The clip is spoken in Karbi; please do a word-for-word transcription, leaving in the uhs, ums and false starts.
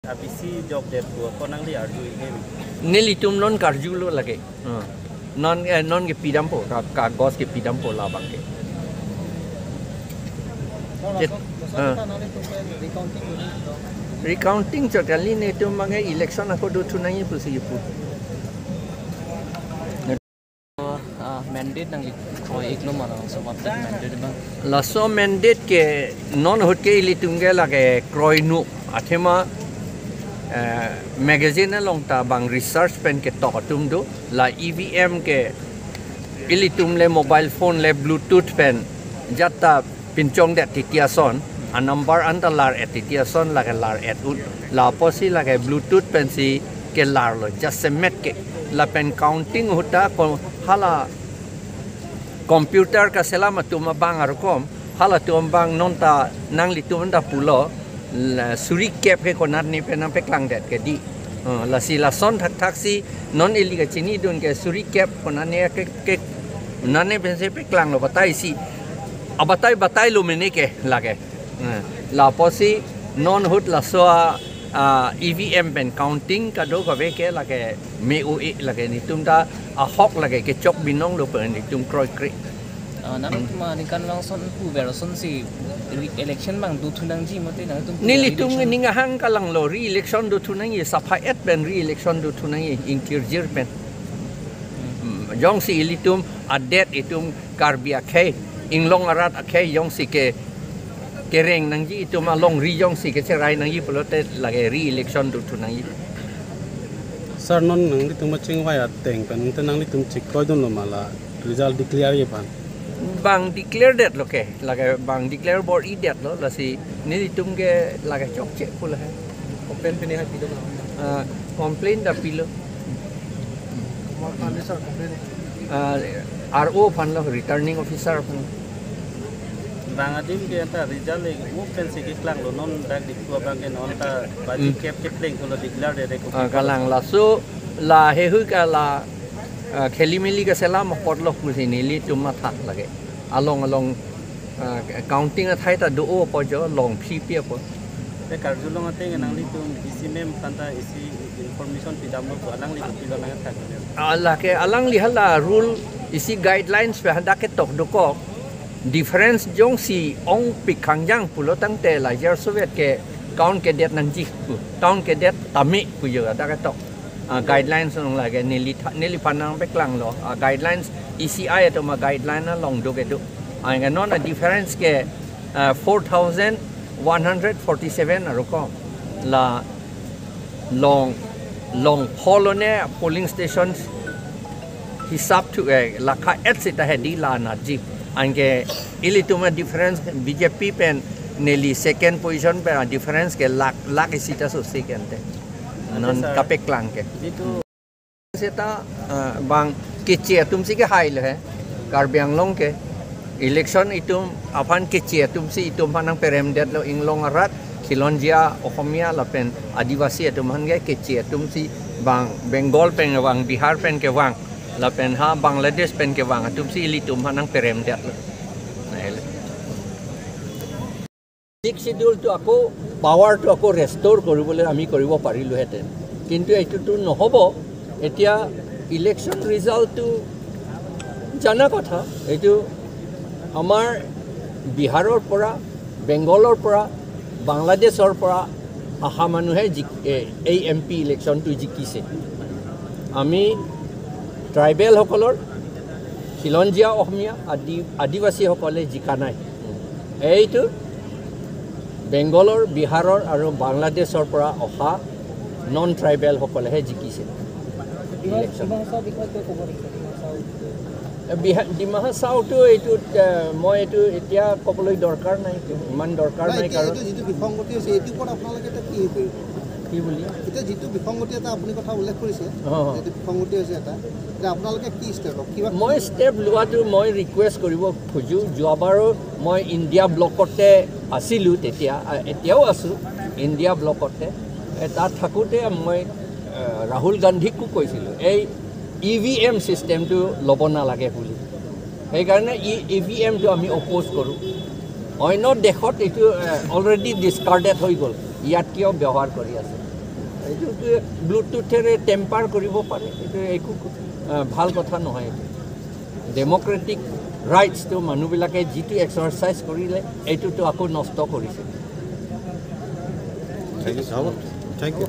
A B C jokdet pu ako nangli arju-ik he. Nelitum non karjulo lake. Hmm. Non, eh, non kepidampo, ka, kagos kepidampo labang ke. Ket-, ah. Recounting chot kali netum abang ke election ako dothu nangji pusi kipu. Ah, mandate nangli kroi-iklo ma, laso mandate abang? Laso mandate ke non ahut ke ilitum ke lake kroinu, athema, eh, magazine along ta abang research pen ketok atum do, la E V M ke ilitum le mobile phone le Bluetooth pen jat ta pinchongdet titi ason, a number anta lar-et titi ason, lake lar-et un. La apotsi lake Bluetooth pensi kelarlo, jasemet ke. Lapen counting ahut ta ko hala computer kaselam atum abang arukom, halatum abang non ta nanglitum anta pulo, la suri kep ke konatne pen nangpeklangdet ke di. Eh, lasi lason thakthaksi non ili kachinidun ke suri kep konatne ke, ke, konatne pensi peklanglo batai si. Abatai batailo mene ke lake. Eh, la apotsi non ahut laso a, a, E V M pen counting kadokave ke lake me-o-e lake netum ta ahok lake kechok binonglo pen netum kroikre. Ah, nangtum aningkanvang ason puver asonsi re-election abang dothu nangji mate nangtum pu nelitum re-election? Ning ahang kalanglo re-election dothu nangji, sapha-et pen re-election dothu nangji, ingkirjir pen. Hmm. Hmm, jongsi ilitum adet itum Karbi akhei, inglong arat akhei jongsi ke kereng nangji, itum alongri jongsi kecherai nangji pulote lake re-election dothu nangji. Sir, non nanglitum kachingvai ateng pen te nanglitum chekroidunlo ma la result declare-ji aphan? Bang declare detlo ke, lake bang declare bor-idetlo, lasi nelitum ke lake chokche pulo he. Complaint pini hai pilo na? Ah, complaint ta pilo. Kumar Pandey sir complaint. Ah, R O aphanlo, returning officer aphan. Bang adim ke anta result le mo pensi keklanglo, non dak Diphu abang ke non ta baji Hmm. kep kepleng pulo declare de ko. Ah, kalang laso la hehui ka la, ah, khelimeli kaselam apotlo pusi nelitum matha lake. Along along, ah, counting athai ta do-o apot jo longphipi apot. Te karjulong ateng nanglitum D C ma'am aphanta isi information pidamlo pu alangli kopilo nangthak. Ah, lake alangli hala rule isi guidelines pen hadak ketok dokok. Difference jongsi ongpik kangjang pulo tangte la Jar Soviet ke count kedet nangji pu, count kedet tame pu jo hadak ketok. Ah, guidelines along lake neli tha-, neliphan nangpeklanglo. Ah, guidelines E C I atum a-guideline along do kedo. Anke non a-difference ke, ah, four thousand one hundred forty-seven arukom. La long, longpholone polling stations hisap thu, eh, lakha-et sita hedi la natji. Anke ilitum a-difference B J P pen neli second position pen a-difference ke lakh, lakh isi ta sose ke ante. Non Ante sir, kapeklang ke. Jitu seta, ah, bang keche atumsi kehailo he. Karbi Anglong ke election itum aphan keche atumsi itum aphan nangperemdetlo, inglong arat, khilonjia Ohomia lapen Adivasi atum aphan ke keche atumsi bang Bengal pen kevang, Bihar pen kevang, lapen ha Bangladesh pen kevang atumsi ilitum aphan nangperemdetlo. Nahele. Sixth Schedule-টো আকৌ, power-টো আকৌ restore কৰিবলৈ আমি কৰিব পাৰিলোহেঁতেন। কিন্তু এইটোতো নহ'ব। এতিয়া election result-টো জানা কথা, এইটো আমাৰ বিহাৰৰ পৰা, বেংগলৰ পৰা, বাংলাদেশৰ পৰা অহা মানুহে জি-, এ-, এই এম পি ইলেকশ্যনটো জিকিছে। আমি ট্ৰাইবেলসকলৰ, খিলঞ্জীয়া অসমীয়া, আদি-, আদিবাসীসকলে জিকা নাই। এইটো বেংগলৰ, বিহাৰৰ আৰু বাংলাদেশৰ পৰা অহা নন ট্ৰাইবেলসকলেহে জিকিছে। ইলেকশ্যন। ডিমা হাছাওৰ বিষয়ে কিয় ক'ব নেকি? ডিমা হাছাওৰ বিষয়ে? এ, বিহা-, ডিমা হাছাওতো এইটোত, এ, মই এইটো এতিয়া ক'বলৈ দৰকাৰ নাই, ইমান দৰকাৰ নাই, নাই, এতিয়া কাৰণ এইটো যিটো বিসংগতি হৈছে, এইটোৰ ওপৰত আপোনালোকে এতিয়া কি হেৰি কৰিব? কি বুলি? এতিয়া যিটো বিসংগতি এটা আপুনি কথা উল্লেখ কৰিছে, অ, অ। যিটো বিসংগতি হৈছে এটা, এতিয়া আপোনালোকে কি ষ্টেপ ল'ব? কিবা মই ষ্টেপ লোৱাটো মই ৰিকুৱেষ্ট কৰিব খোজো। যোৱাবাৰো মই ইণ্ডিয়া ব্লকতে আছিলোঁ তেতিয়া, আ, এতিয়াও আছোঁ ইণ্ডিয়া ব্লকতে। এ, তাত থাকোঁতে মই, এ, ৰাহুল গান্ধীকো কৈছিলোঁ, এই ই ভি এম ছিষ্টেমটো ল'ব নালাগে বুলি। সেইকাৰণে ই, ই ভি এমটো আমি অপ'জ কৰোঁ। অন্য দেশত এইটো, এ, অলৰেডি ডিছকাৰ্ডেড হৈ গ'ল, ইয়াত কিয় ব্যৱহাৰ কৰি আছে? এইটো ব্লুটুথেৰে টেম্পাৰ কৰিব পাৰে, এইটো একো আহ, ভাল কথা নহয়। ডেমক্ৰেটিক ৰাইটছটো মানুহবিলাকে যিটো এক্সাৰচাইজ কৰিলে এইটোতো আকৌ নষ্ট কৰিছে। Thank you so much. Thank you.